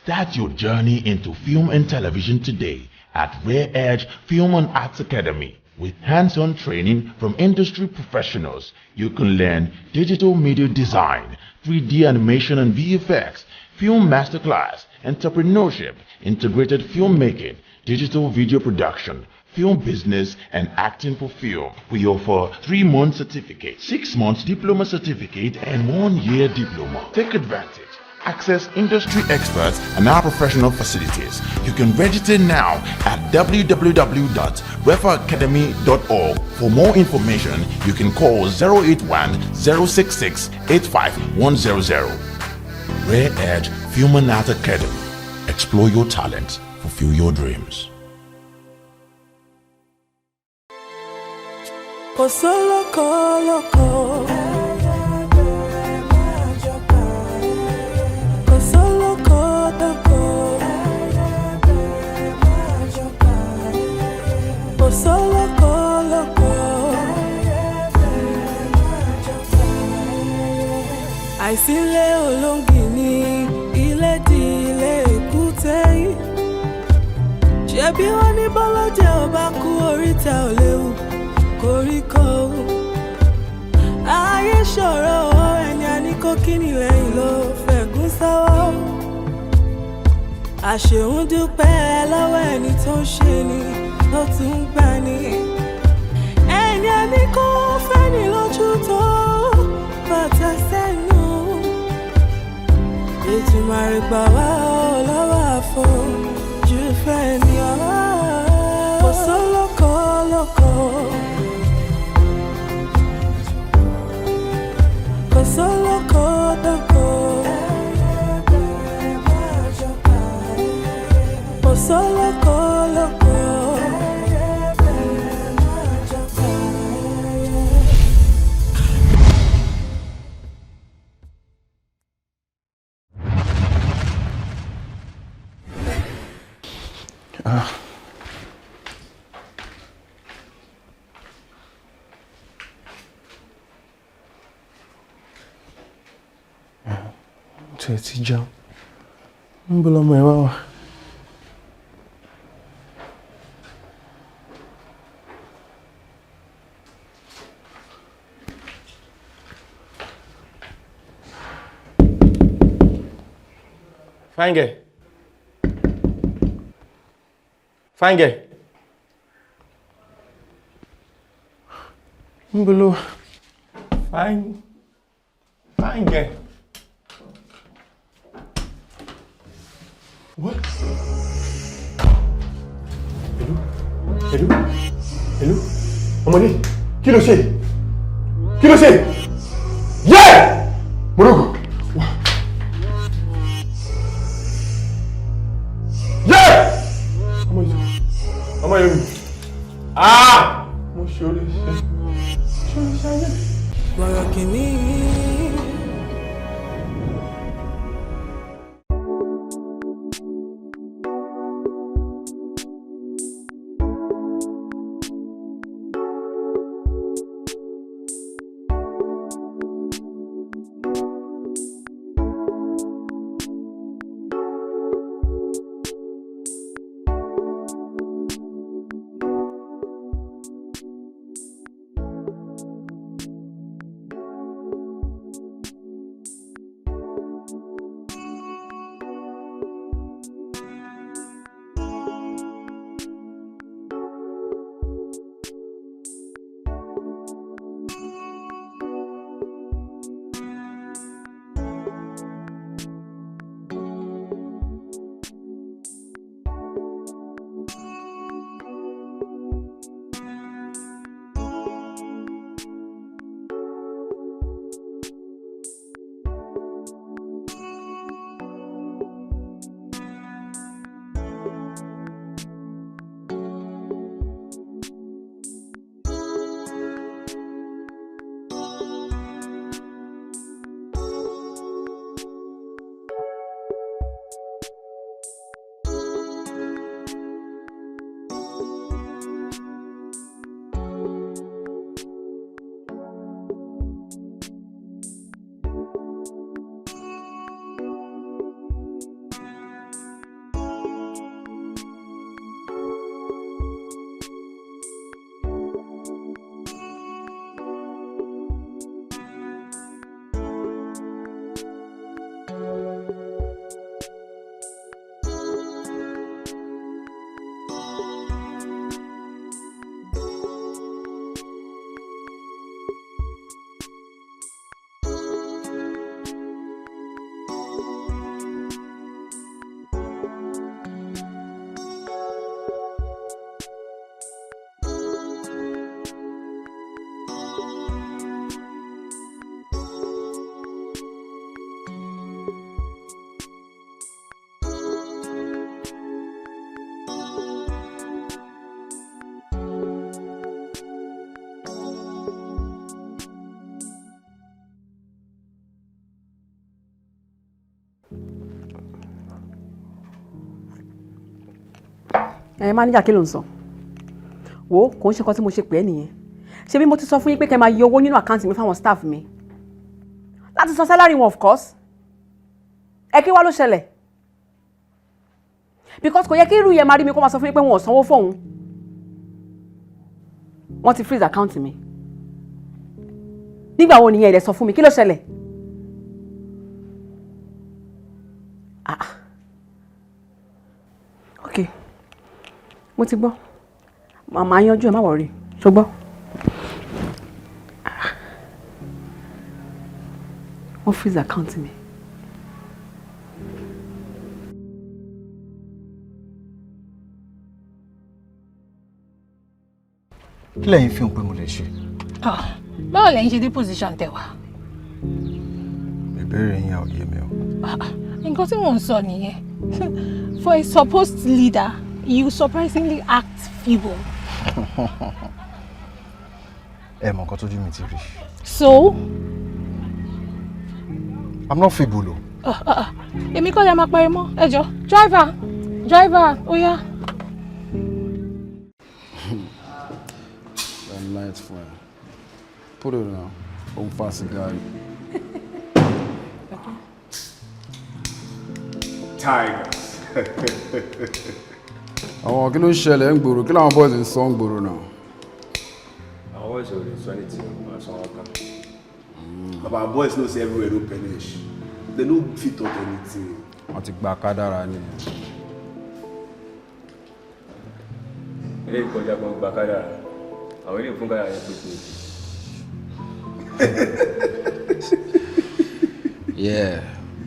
Start your journey into film and television today at Rare Edge Film and Arts Academy. With hands-on training from industry professionals, you can learn digital media design, 3D animation and VFX, film masterclass, entrepreneurship, integrated filmmaking, digital video production, film business, and acting for film. We offer 3-month certificate, 6-month diploma certificate, and 1-year diploma. Take advantage. Access industry experts and our professional facilities. You can register now at www.refaacademy.org. For more information, you can call 081 066 85100. Rare Edge Film and Art Academy. Explore your talents, fulfill your dreams. Kò sólókò lóko. Kò sólókò dóko. Kò sólókò lóko. Àìsílé olóńgì ní ilé di ilé èkúté yìí. Ṣebí wọ́n ní bọ́lọ́jẹ́ ò bá kú oríta ò léwu koríko. Ayé ṣòro, ẹni a ní kó kíni lẹ́yìn ló fẹ̀gún sọ́wọ́. Àṣehùn dúpẹ́ lọ́wọ́ ẹni tó ń ṣe ni tó tún ń gbà ní. Ẹni a ní kó fẹ́ni lójú tó bàtà sẹ́nu. Ètùmàrè gbà wá ọ lọ́wọ́ àfojú fẹ́ ni ọ́. Kò sólókò lóko. Kò sólókò dóko. Kò sólókò lóko. Ah. Tí ẹ ti jẹun. Ń bọ́ lọ́mọ ẹ wá wà. Fine girl. Fine girl. Ń bọ́ lọ. Fine. Fine girl. What? Hello? Hello? Hello? Ọmọdé, kí ló ṣe? Kí ló ṣe? Yeah! Morocco. Yeah! Ọmọ yìí. Ọmọ yìí. Ah! Mo ṣe orí ṣe. Ṣé orí ṣe ayé? Bọ̀rọ̀ kìíní. Ẹ manager, kí ló ń sọ? Wo, kò ń ṣe nǹkan tí mo ṣe pè é nìyẹn. Ṣé bí mo ti sọ fún yín pé kẹ́ máa yọ owó nínú account mi fáwọn staff mi láti san salary wọn? Of course. Ẹ kí wá ló ṣẹlẹ̀? Because kò yẹ kí irú yẹn máa rí mi kó máa sọ fún yín pé wọn ò sanwó fóun. Wọ́n ti freeze account mi. Nígbà wo nìyẹn? Ẹ̀ sọ fún mi, kí ló ṣẹlẹ̀? Ah, ok, mo ti gbọ́. Màá yanjú ẹ, má worry, ṣùgbọ́n wọ́n freeze account mi. Kí lẹ́yìn fi hàn pé mo lè ṣe? Báwo lẹ́yìn ṣe dé position tẹ wá? Ìbéèrè yín ò yé mi o. Nǹkan tí mò ń sọ nìyẹn. For a supposed leader, you surprisingly act feeble. Ẹ mọ nǹkan tójú mi ti rí. So? I'm not feeble o. Èmi kọ́ lè máa parí mọ́. Ẹ jọ, driver, driver, ó yá. That light fire. Put it on. Ó ń fa sìgá yìí. Tigers. Àwọn kí ló ń ṣẹlẹ̀ ń gbòòrò? Kí làwọn boys ń sọ ń gbòòrò náà? Àwọn boys ò lè sọ anything, wọn sọ wọn kan. Baba, boys know say everywhere no finish. They no fit talk anything. Wọ́n ti gba kádàrá ni. Ilé ìkọjá kan gba kádàrá, àwọn ilé ìfún kádàrá yẹn pèsè. Yeah.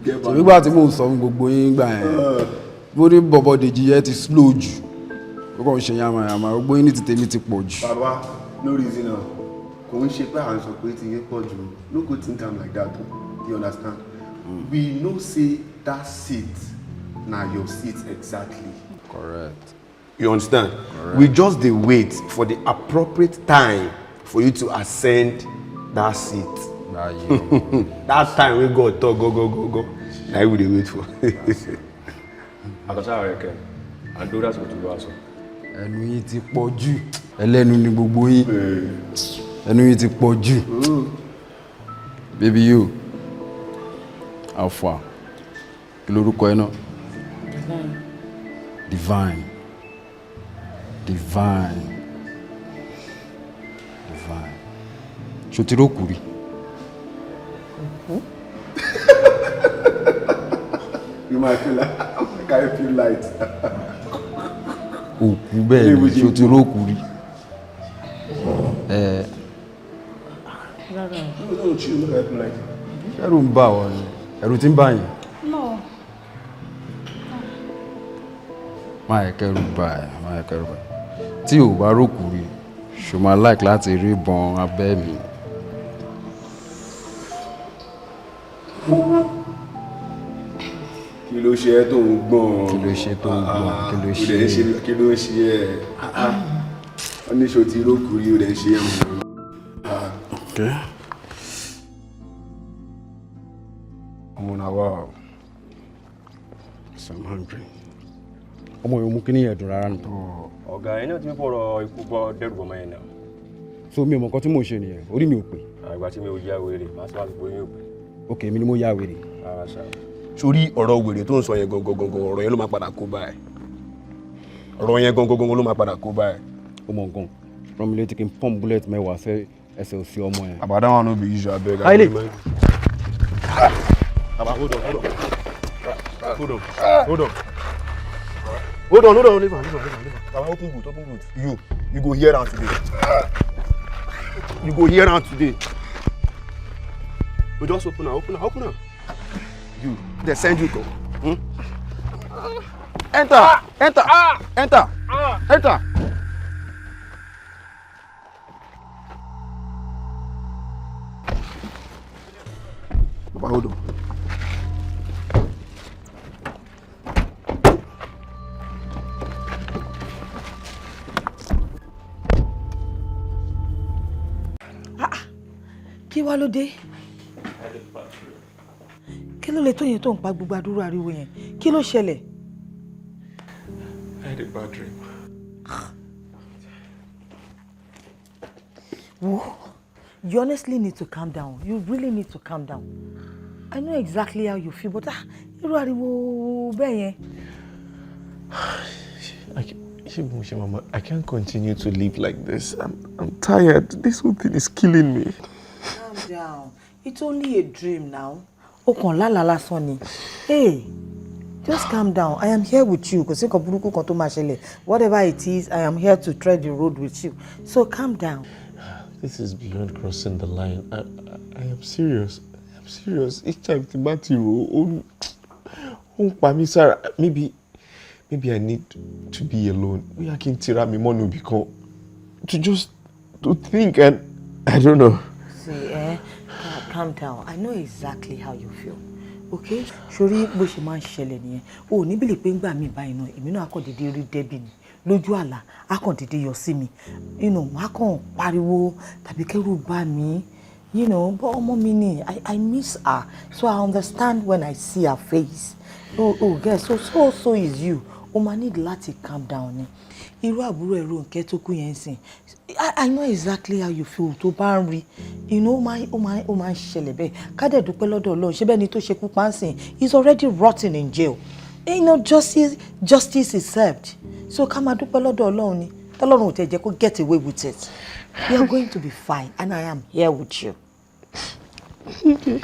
Ṣèbí gbà tí mò ń sọ fún gbogbo yín gbà yẹn, mo ní bọ̀bọ̀ Dèjì yẹn ti slow jù. Ó kàn ń ṣe yamayama, gbogbo yín ní ti tèmi ti pọ̀ jù. Baba, no reason now. Kò ń ṣe pé à ń sọ pé ti yín pọ̀ jù. No go think am like that o. You understand? We know say that seat na your seat exactly. Correct. You understand? Correct. We just dey wait for the appropriate time for you to ascend that seat. That time wey God talk go go go go, na him we dey wait for. Àtọ̀sára rẹ̀ kẹ́ àdúrà àsìkò tó lọ́wọ́ sọ. Ẹnu yín ti pọ̀ jù. Ẹlẹ́nu ni gbogbo yín. Ẹnu yín ti pọ̀ jù. Baby you, how far? Kí lorúkọ ẹ náà? Divine. Divine. Divine. Ṣo ti rókù rí? You might feel like I feel light. Òkú bẹ́ẹ̀ ni, ṣo ti rókù rí? Ẹ No, no, chill, no help light. Ẹ̀rù ń bà wọ́n ni, ẹ̀rù ti ń bà yín. No. Má yẹ kẹ́rù bà ẹ́, má yẹ kẹ́rù bà ẹ́. Tí o bá rókù rí, ṣo máa like láti rí ìbọn abẹ́ mi? Kí ló ṣe ẹ́ tó ń gbọ̀n? Kí ló ṣe tó ń gbọ̀n? Kí ló O ṣe? dẹ̀ ń ṣe, kí ló ṣe ẹ́? Wọ́n ní ṣo ti rókù rí, o dẹ̀ ń ṣe ẹ̀ mọ̀. Okay. Ọmọ náà wà ó. So I'm hungry. Ọmọ yìí mú kí ní ẹ̀dùn rárá nù. Ọ̀gá ẹ̀ náà ti ń fọ̀rọ̀ ikú bọ́ dẹ́rù bọ́ mọ́ yẹn náà. So mi ò mọ nǹkan tí mò ń ṣe nìyẹn, orí mi ò pé. Àgbà tí mi ò yá wèrè, màá sọ àsìkò yín ò pé. Ok, èmi ni mo yá wèrè. Rárá ṣá. Sórí ọ̀rọ̀ wèrè tó ń sọ yẹn gangan gangan, ọ̀rọ̀ yẹn ló máa padà kó báyìí. Ọ̀rọ̀ yẹn gangan gangan ló máa padà kó báyìí. Ó mọ nǹkan, rán mi létí kí n pump bullet 10 sí ẹsẹ̀ òsì ọmọ yẹn. Baba, that one no be issue, abeg. Haile. Baba, hold on, hold on. Hold on, hold on. Hold on, hold on, leave am, leave am, leave am, leave am. Baba, open boot, open boot. You go hear am today. You go hear am today. You just open am, open am, open am. You, they send you go. Hmm? Enter, enter, enter, enter. Baba, hold on. Kí wá ló dé? Kí ló lè tó yẹn tó ń pa gbogbo àdúrà ariwo yẹn? Kí ló ṣẹlẹ̀? I had a bad dream. Wo, you honestly need to calm down. You really need to calm down. I know exactly how you feel, but ah, irú ariwo bẹ́ẹ̀ yẹn. Mama, I can't continue to live like this. I'm tired. This whole thing is killing me. Calm down. It's only a dream now. O kàn lálàá lásán ni. Hey, just calm down. I am here with you. Kò sí nǹkan burúkú kan tó máa ṣẹlẹ̀. Whatever it is, I am here to tread the road with you. So calm down. This is beyond crossing the line. I am serious. I'm serious. Each time tí bá ti rò ó, ó ń pa mí sára. Maybe I need to be alone. Bóyá kí n tira mi mọ́nu ibì kan. To just to think and I don't know. See, eh, calm down. I know exactly how you feel. Okay? Sori bó ṣe máa ń ṣẹlẹ̀ nìyẹn. O ò ní believe pé ńgbà míì báyìí náà, èmi náà á kàn dédé rí Debbie ni. Lójú àlá, á kàn dédé yọ sí mi. Màá kàn pariwo tàbí kẹ́rù bá mi. But ọmọ mi ni, I miss her. So I understand when I see her face. Oh, guess, so is you. O máa need láti calm down ni. Irú àbúrò ẹ̀rọ nǹkẹ́ tó kú yẹn sìn. I know exactly how you feel tó bá ń rí. Ó máa ń ṣẹlẹ̀ bẹ́ẹ̀. Ká dẹ̀ dúpẹ́ lọ́dọ̀ Ọlọ́run. Ṣé bẹ́ẹ̀ ni tó ṣekú pa ń sìn? He's already rotting in jail. Justice is served. So ká máa dúpẹ́ lọ́dọ̀ Ọlọ́run ni. Tọ́lọ́run ò tẹ̀ jẹ́ kó get away with it. You are going to be fine and I am here with you. Okay.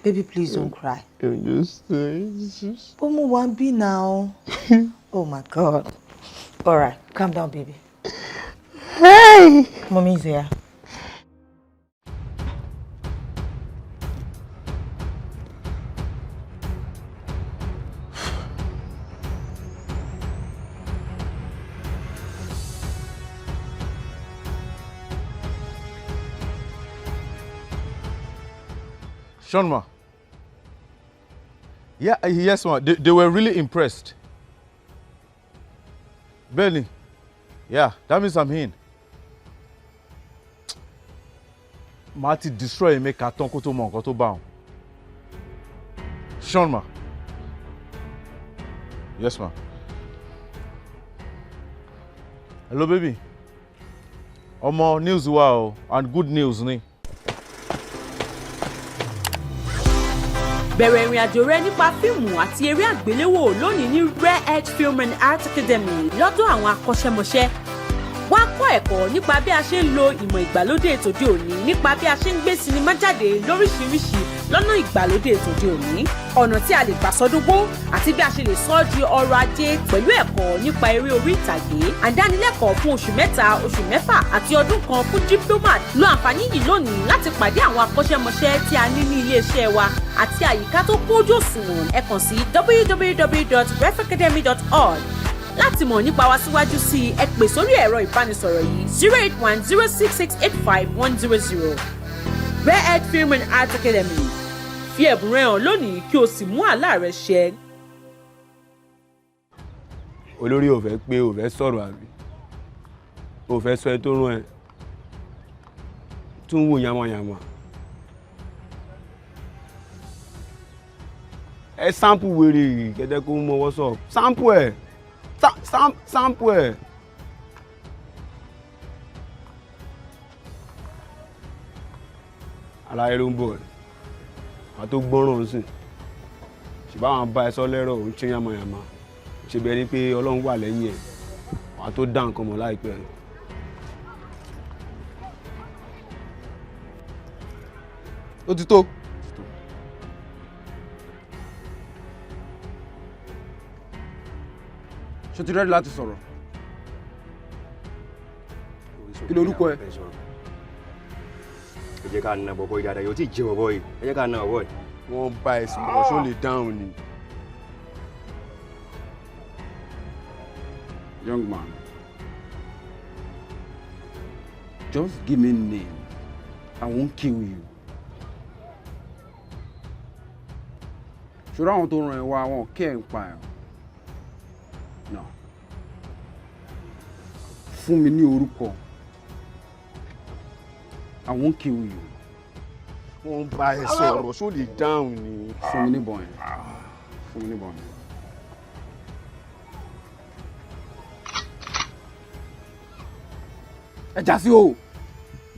Baby, please don't cry. I'm just But mo wà bí now. Oh my God. All right, calm down, baby. Hey! Mommy's here. Shonma. Yeah, yes, ma. They were really impressed. Benny. Yeah, that means I'm in. Màá ti destroy Emeka tán kó tó mọ nǹkan tó bá òun. Shonma. Yes, ma. Hello, baby. Ọmọ, news wà o, and good news ni. Bẹ̀rẹ̀ ìrìn àjò rẹ nípa fíìmù àti eré àgbéléwò lónìí ní Rare Edge Film and Art Academy lọ́dọ̀ àwọn akọ́ṣẹ́mọṣẹ́. Wá kọ́ ẹ̀kọ́ nípa bí a ṣe ń lo ìmọ̀ ìgbàlódé tòde òní, nípa bí a ṣe ń gbé sinimá jáde lóríṣiríṣi lọ́nà ìgbàlódé tòde òní, ọ̀nà tí a lè gbà sọdúngbó àti bí a ṣe lè sọ ọ́ di ọrọ̀ ajé pẹ̀lú ẹ̀kọ́ nípa eré orí ìtàgé. Àdánilẹ́kọ̀ọ́ fún oṣù 3, oṣù 6 àti ọdún kan fún diploma. Lo àǹfààní yìí lónìí láti pàdé àwọn akọ́ṣẹ́mọṣẹ́ tí a ní ní iléeṣẹ́ wa àti àyíká tó kójú òṣùwọ̀n. Ẹ kàn sí www.refacademy.org láti mọ̀ nípa wa síwájú sí i. Ẹ pè sórí ẹ̀rọ ìbánisọ̀rọ̀ yìí: 08106685100. Rare Edge Film and Art Academy, fi ẹ̀bùn rẹ hàn lónìí kí o sì mú àlá rẹ ṣẹ. Olórí ò fẹ́ pé ò fẹ́ sọ̀rọ̀ àbí ò fẹ́ sọ ẹ tó rán ẹ tún wò yamayama. Ẹ sample wèrè kẹtẹ kó mọ wọ́sọ̀ sample ẹ sample ẹ. Aláyé ló ń bọ̀ ẹ́ àwọn tó gbọ́ràn sìn ṣùgbọ́n àwọn bá ẹ sọ lẹ́rọ̀ ò ń ṣe yamayama, ṣe bẹ́ẹ̀ ni pé Ọlọ́run wà lẹ́yìn ẹ̀, àwọn tó dá nǹkan mọ̀ láìpẹ́. Ó ti tó. Ṣé o ti ready láti sọ̀rọ̀? Kí lorúkọ ẹ? Ẹ jẹ́ ká na bọ̀bọ̀ yìí dáadáa, yóò tí ì jẹ́ bọ̀bọ̀ yìí, ẹ jẹ́ ká na bọ̀bọ̀ yìí. Wọ́n bá ẹ sọ̀rọ̀, ṣó lè dáhùn ni? Young man, just give me name. I won't kill you. Ṣòro àwọn tó ràn ẹ́ wá, wọn kí ẹ̀ ń pa ẹ̀. No. Fún mi ní orúkọ. I won't kill you. Wọ́n bá ẹ sọ̀rọ̀, ṣó lè dáhùn ni? Fún mi níbọn yẹn. Fún mi níbọn yẹn. Ẹ já sí o.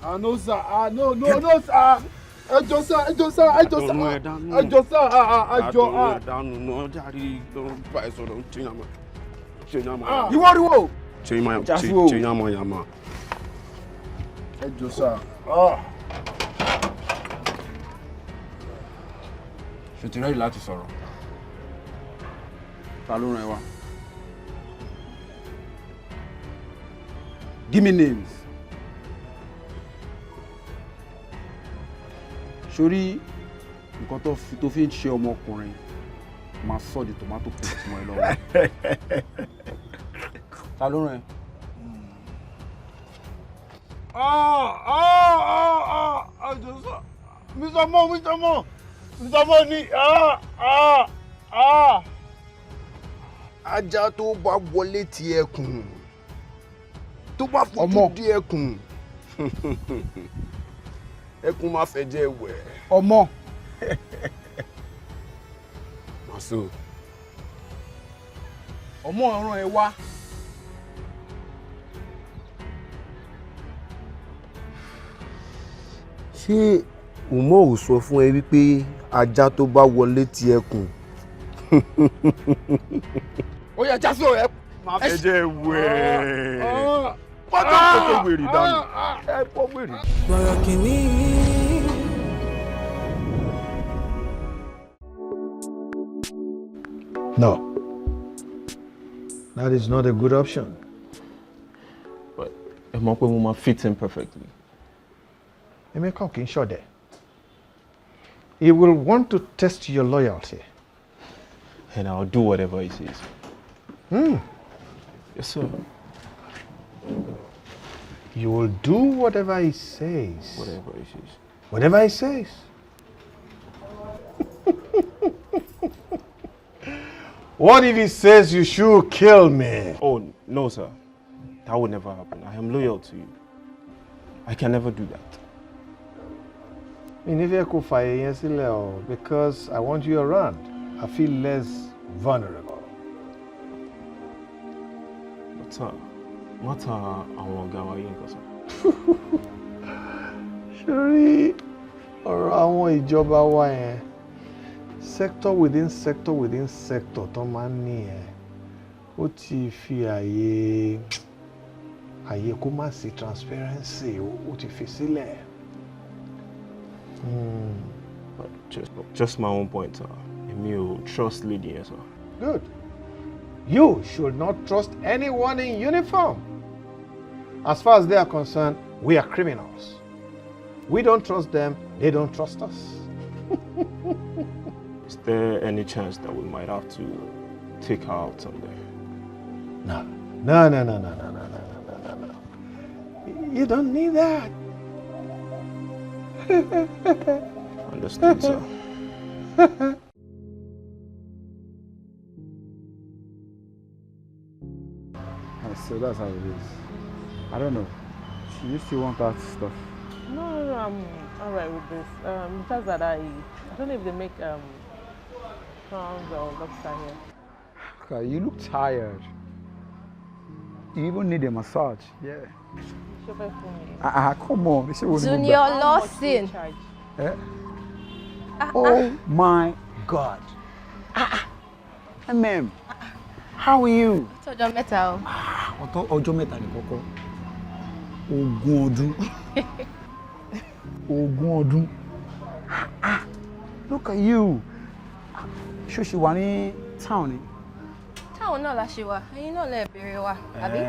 Ah, no sir, ah, no, no, no sir. Ẹ jọ̀ọ́ sir, ẹ jọ̀ọ́ sir, ẹ jọ̀ọ́ sir, ẹ jọ̀ọ́ sir, ah, ẹ jọ̀ọ́, ah. Dànù náà jáde ló ń bá ẹ sọ̀rọ̀ ń ṣe yàmà ṣe yàmà. Ìwọ ni wo. Ṣe yàmà ṣe yàmà yàmà. Ẹ jọ̀ọ́ sir. Ah. Ṣé ti ready láti sọ̀rọ̀? Ta ló rán ẹ wá? Give me names. Sórí nǹkan tó fi ń ṣe ọmọkùnrin máa sọ di tomato paste mọ́ ẹ lọ́wọ́. Ta ló rán ẹ? Ah, ah, ah, ah, ẹ jọ̀ọ́ sir. Mr. Mo, Mr. Mo, Mr. Mo ni, ah, ah, ah. Ajá tó bá wọlé ti ẹkùn, tó bá fojú di ẹkùn, ẹkùn máa fẹ́ jẹ́ wẹ̀. Ọmọ. Màsó. Ọmọ ọ̀ràn ẹ wá. Ṣé Umar ò sọ fún ẹ wípé ajá tó bá wọlé ti ẹkùn? Ó yá jásí ẹ. Máa fẹ́ jẹ́ wẹ̀. Pátá kókó wèrè dànù. Ẹ bọ́ wèrè. Bọ̀rọ̀ kìíní. No. That is not a good option. But ẹ mọ̀ pé mo máa fit in perfectly. Èmi kàn kì í ṣọ̀dẹ̀. He will want to test your loyalty. And I'll do whatever he says. Hmm. Yes, sir. You will do whatever he says. Whatever he says. Whatever he says. What if he says you should kill me? Oh, no, sir. That would never happen. I am loyal to you. I can never do that. Mi ní fẹ́ kó fààyè yẹn sílẹ̀ o, because I want you around. I feel less vulnerable. But sir, what are àwọn ọ̀gá wa yìí nǹkan sọ? Ṣorí ọ̀rọ̀ àwọn ìjọba wa yẹn, sector within sector within sector tó máa ń ní yẹn, ó ti fi àyè àyè kó má sí transparency, ó ti fi sílẹ̀. But just my own point, sir. Èmi ò trust lady yẹn, sir. Good. You should not trust anyone in uniform. As far as they are concerned, we are criminals. We don't trust them, they don't trust us. Is there any chance that we might have to take her out someday? No. No, no, no, no, no, no, no, no, no, no. You don't need that. Understood, sir. So that's how it is. I don't know. Do you still want that stuff? No, no, no, I'm all right with this. Just that I don't know if they make prawns or lobster here. Okay, you look tired. You even need a massage. Yeah. Ah, come on. Junior Lawson. Eh? Oh my God. Ah, MM. How are you? Ọjọ́ mẹ́ta o. Ọjọ́ mẹ́ta ni kọ́kọ́. Ogún ọdún. Ogún ọdún. Look at you. Ṣó ṣì wà ní town ni? Town náà la ṣe wà. Ẹ̀yin náà lẹ béèrè wa, àbí?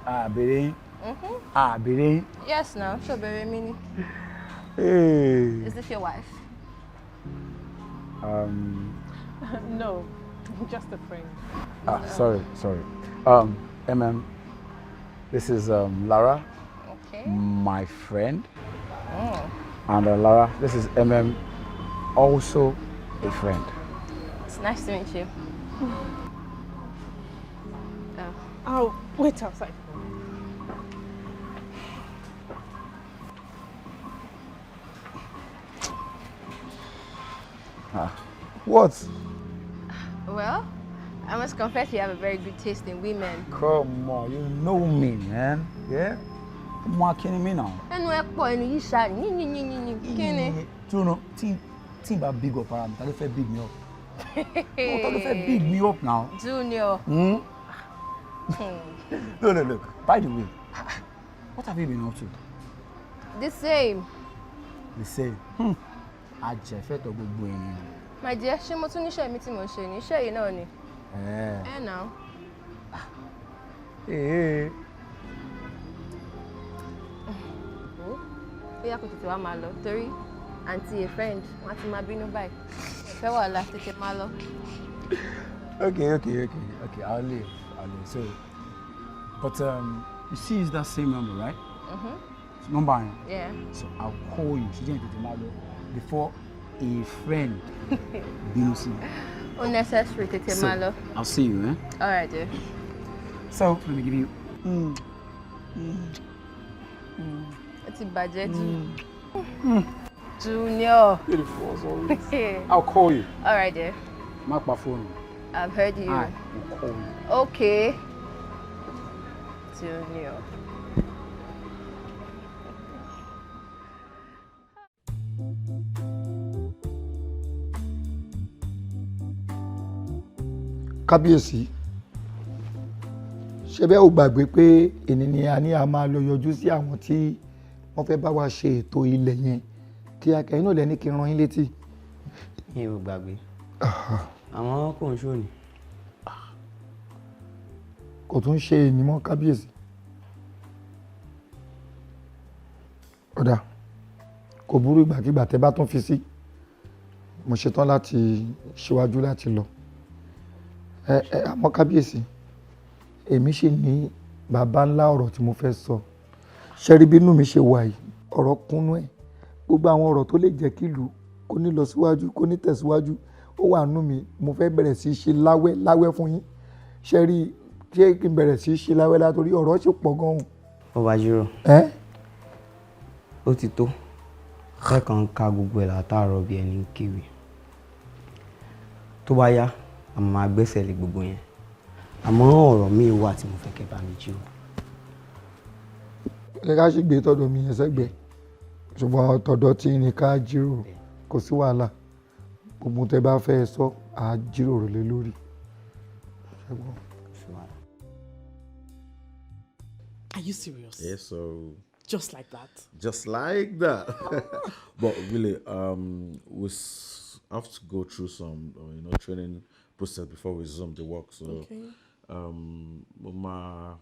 A béèrè yín. A béèrè yín. Yes now, ṣó béèrè mi ni. Hey. Is this your wife? No, just a friend. Ah, sorry, sorry. MM, this is Lara, okay. My friend. Oh. And Lara, this is MM, also a friend. It's nice to meet you. Oh. I'll wait outside. Ah, what? Well, I must confess you have a very good taste in women. Come on, you know me, man. Yeah? Ọmọ akínní mi náà. Ẹnu ẹ pọ̀, ẹnu yìí ṣáà yín yín yín yín, kí ni? Túnú tí n bá big up ara mi, ta ló fẹ́ big me up? No, ta ló fẹ́ big me up now? Junior. Hmm? No, no, look. By the way, what have you been up to? The same. The same. Ajẹ̀fẹ́tọ̀ gbogbo ènìyàn. My dear, ṣé mo tún níṣẹ́ mi tí mo ń ṣe ní? Iṣẹ́ yìí náà ni. Eh. Ẹ nà. Eh. Ó bóyá kò tètè wá máa lọ torí àǹtí a friend wọ́n á ti máa bínú báyìí. Ìfẹ́ wàhálà, tètè máa lọ. Okay. I'll leave. I'll leave. So, but you see, it's that same number, right? Mm-hmm. Number. Yẹn. Yeah. So I'll call you. Ṣé jẹ́ tètè máa lọ before a friend bínú sí mi. Unnecessary, tètè So, máa lọ. I'll see you, eh? All right, dear. So let me give you. Ó ti bàjẹ́ jù. Junior. Beautiful as always. I'll call you. All right, dear. Má pa fóònù. I've heard you. I will call you. Okay. Junior. Kábíyèsí, ṣé bẹ́ẹ̀ ò gbàgbé pé èní ni a ní a máa lọ yọjú sí àwọn tí wọ́n fẹ́ bá wa ṣe ètò ilẹ̀ yẹn kí akẹ́yìn náà lẹ́ni kí n rán yín létí. Mi ò gbàgbé, àmọ́ kò ń ṣòní. Kò tún ṣe èní mọ́, kábíyèsí. Ọ̀dà kò burú, ìgbàkigbà tẹ́ bá tún fi sí, mo ṣetán láti ṣíwájú láti lọ. Ẹ ẹ, àmọ́ kábíyèsí, èmi ṣì ní bàbá ńlá ọ̀rọ̀ tí mo fẹ́ sọ. Ṣẹ́rí bínú mi ṣe wà yìí, ọ̀rọ̀ kúnnú ẹ̀. Gbogbo àwọn ọ̀rọ̀ tó lè jẹ́ kí ìlú kó ní lọ síwájú, kó ní tẹ̀síwájú, ó wà nú mi. Mo fẹ́ bẹ̀rẹ̀ sí í ṣe láwẹ́ láwẹ́ fún yín. Ṣẹ́rí, ṣé kí n bẹ̀rẹ̀ sí í ṣe láwẹ́ látòrí ọ̀rọ̀ ṣe pọ̀ gan-an. Ọba Jírò. Ẹ́. Ó ti tó lẹ́ẹ̀kan ń ka gbogbo ẹ̀ látàárọ̀ bí ẹni ń kéwì. Tó bá yá, a máa gbẹ́sẹ̀ lé gbogbo yẹn, àmọ́ ọ̀rọ̀ míì wà tí mo fẹ́ kẹ́ bá mi jíròrò. Ẹ ká sì gbé tọ̀dọ̀ mi yẹn sẹ́gbẹ̀ẹ́, ṣùgbọ́n tọ̀dọ̀ tí ní ká jíròrò, kò sí wàhálà. Gbogbo tẹ́ bá fẹ́ sọ, à á jíròrò lé lórí. Ṣẹ́gbọ́n. Are you serious? Yes, so Just like that. Just like that. But really, we have to go through some, training process before we resume the work. So, Mama,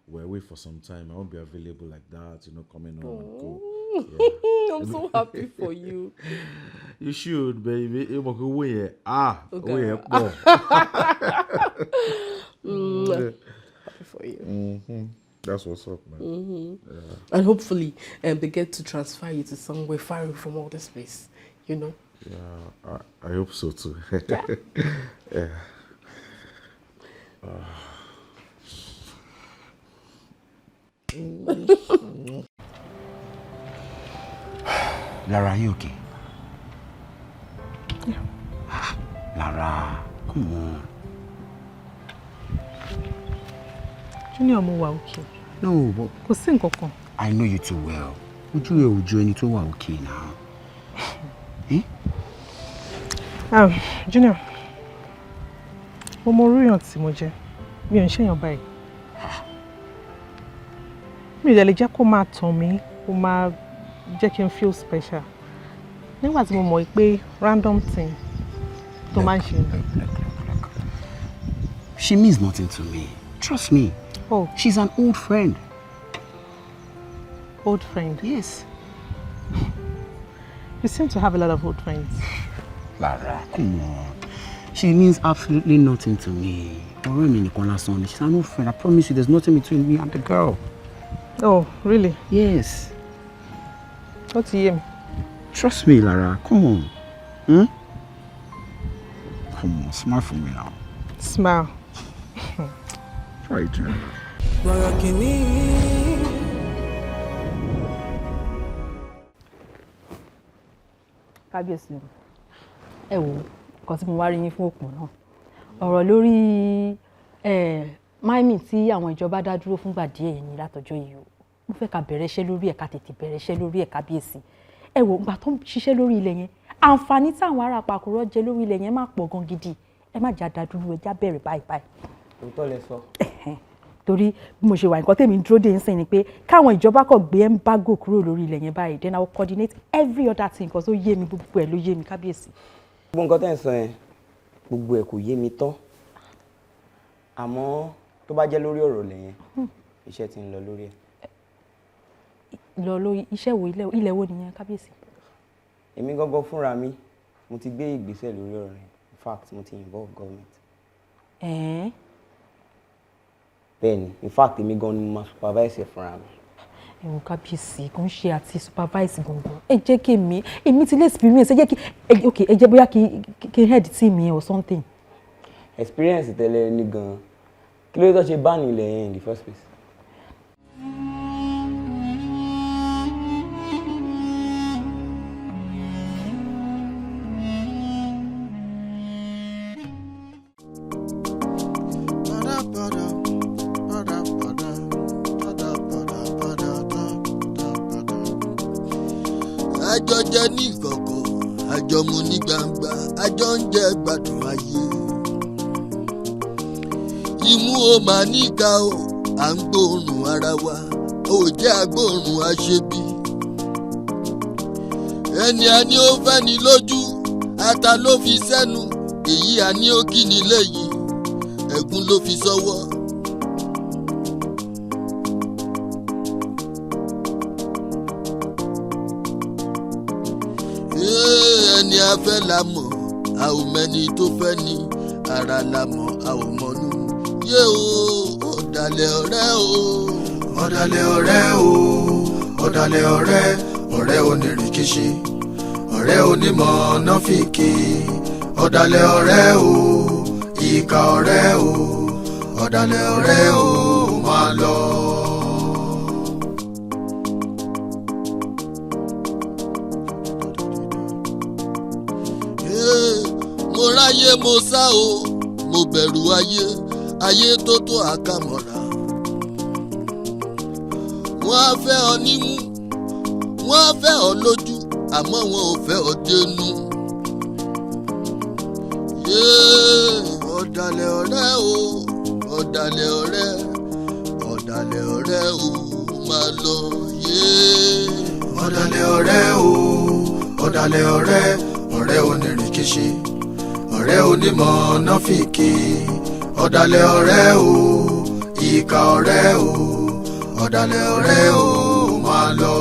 we're away for some time. I won't be available like that, coming home and go. Yeah. I'm so happy for you. You should, baby. You must go where? Ah, Okay. where? Pọ̀. Happy for you. That's what's up, man. Yeah. And hopefully, they get to transfer you to somewhere far away from all this place, you know? Yeah, I hope so too. Yeah. Lara, are you okay? Yeah. Lara, come on. Junior, mo wà okay. No, but Kò sí nǹkan kan. I know you too well. Ojú ẹ ò ju ẹni tó wà okay now. Junior, mo mọ orú èèyàn tí mo jẹ́. Mi ò ń ṣèyàn báyìí. Mi ò dẹ̀ lè jẹ́ kó máa tàn mí, kó máa jẹ́ kí n feel special. Nígbà tí mo mọ̀ pé random thing tó máa ń ṣe ni. She means nothing to me. Trust me. Oh. She's an old friend. Old friend? Yes. You seem to have a lot of old friends. Lara, come on. She means absolutely nothing to me. Ọ̀rẹ́ mi nìkan lásán ni. She's an old friend. I promise you there's nothing between me and the girl. Oh, really? Yes. Ó ti yé mi. Trust me, Lara. Come on. Hmm? Come on, smile for me now. Smile. Try it. Bọ̀rọ̀ kìíní. Kábíyèsí o, ẹ wò, nǹkan tí mo wá rí yín fún òpin náà, ọ̀rọ̀ lórí máìmì tí àwọn ìjọba dá dúró fúngbà díẹ̀ ní látọjọ́ yìí o. Mo fẹ́ ká bẹ̀rẹ̀ iṣẹ́ lórí ẹ̀, ká tètè bẹ̀rẹ̀ iṣẹ́ lórí ẹ̀, kábíyèsí. Ẹ wò, ìgbà tó ń ṣiṣẹ́ lórí ilẹ̀ yẹn, àǹfààní táwọn ará Pàkúrọ̀ jẹ lórí ilẹ̀ yẹn má pọ̀ gan gidi. Ẹ má jà dádúró, ẹ já bẹ̀rẹ̀ báyìí báyìí. Òótọ́ lẹ sọ. Torí bí mo ṣe wà, nǹkan tèmi ń dúró dè ń sìn ni pé káwọn ìjọba kọ̀ gbé embargo kúrò lórí ilẹ̀ yẹn báyìí, then I will coordinate every other thing, nǹkan tó yé mi, gbogbo ẹ̀ ló yé mi, kábíyèsí. Gbogbo nǹkan tẹ́ ń sọ yẹn, gbogbo ẹ̀ kò yé mi tán, àmọ́ tó bá jẹ́ lórí ọ̀rọ̀ lẹ̀ yẹn, iṣẹ́ ti ń lọ lórí ẹ̀. Lọ lórí iṣẹ́ wo? Ilẹ̀ wo nìyẹn, kábíyèsí? Èmi gangan fúnra mi, mo ti gbé ìgbésẹ̀ lórí ọ̀rọ̀ yẹn. In fact, mo ti involve government. Ẹ̀ẹ́n? Bẹ́ẹ̀ni, in fact, èmi gan ni mo máa supervise ẹ̀ fúnra mi. Ẹ̀wọ̀n, kábíyèsí, kò ń ṣe àti supervise gangan. Ẹ jẹ́ kí èmi ti lè experience, ẹ jẹ́ kí ok, ẹ jẹ́ bóyá kí head team yẹn or something. Experience tẹ́lẹ̀ ní gan, kí ló dé tó ṣe ban ilẹ̀ yẹn in the first place? Àjọ jẹ ní ìkọ̀kọ̀, àjọ mu ní gbangba, àjọ ń jẹ gbádùn ayé. Imú o máa níka o, à ń gbóòórùn ara wa, ò jẹ́ agbóòórùn aṣebi. Ẹni a ní ó fẹ́ ni lójú, ata ló fi sẹ́nu, èyí a ní ó kí ni lẹ́yìn, ẹ̀gún ló fi sọ́wọ́. Ẹni a fẹ́ la mọ̀, a ò mẹ́ni tó fẹ́ ni, ara la mọ̀, a ò mọ̀nú. Yé o, ọ̀dàlẹ̀ ọ̀rẹ́ o. Ọ̀dàlẹ̀ ọ̀rẹ́ o, ọ̀dàlẹ̀ ọ̀rẹ́, ọ̀rẹ́ onírìkíṣí, ọ̀rẹ́ onímọ̀ nọ́fìkì, ọ̀dàlẹ̀ ọ̀rẹ́ o, ìkà ọ̀rẹ́ o, ọ̀dàlẹ̀ ọ̀rẹ́ o, máa lọ. Mo ráyé mo sá o, mo bẹ̀rù ayé, ayé tó tó àkàmọ̀ra. Wọ́n á fẹ́ ọ nímú, wọ́n á fẹ́ ọ lójú, àmọ́ wọn ò fẹ́ ọ dénú. Yéé, ọ̀dàlẹ̀ ọ̀rẹ́ o, ọ̀dàlẹ̀ ọ̀rẹ́, ọ̀dàlẹ̀ ọ̀rẹ́ o, máa lọ. Yéé. Ọ̀dàlẹ̀ ọ̀rẹ́ o, ọ̀dàlẹ̀ ọ̀rẹ́, ọ̀rẹ́ onírìkíṣí, ọ̀rẹ́ onímọ̀ nọ́fìkì, ọ̀dàlẹ̀ ọ̀rẹ́ o, ìkà ọ̀rẹ́ o, ọ̀dàlẹ̀ ọ̀rẹ́ o, máa lọ.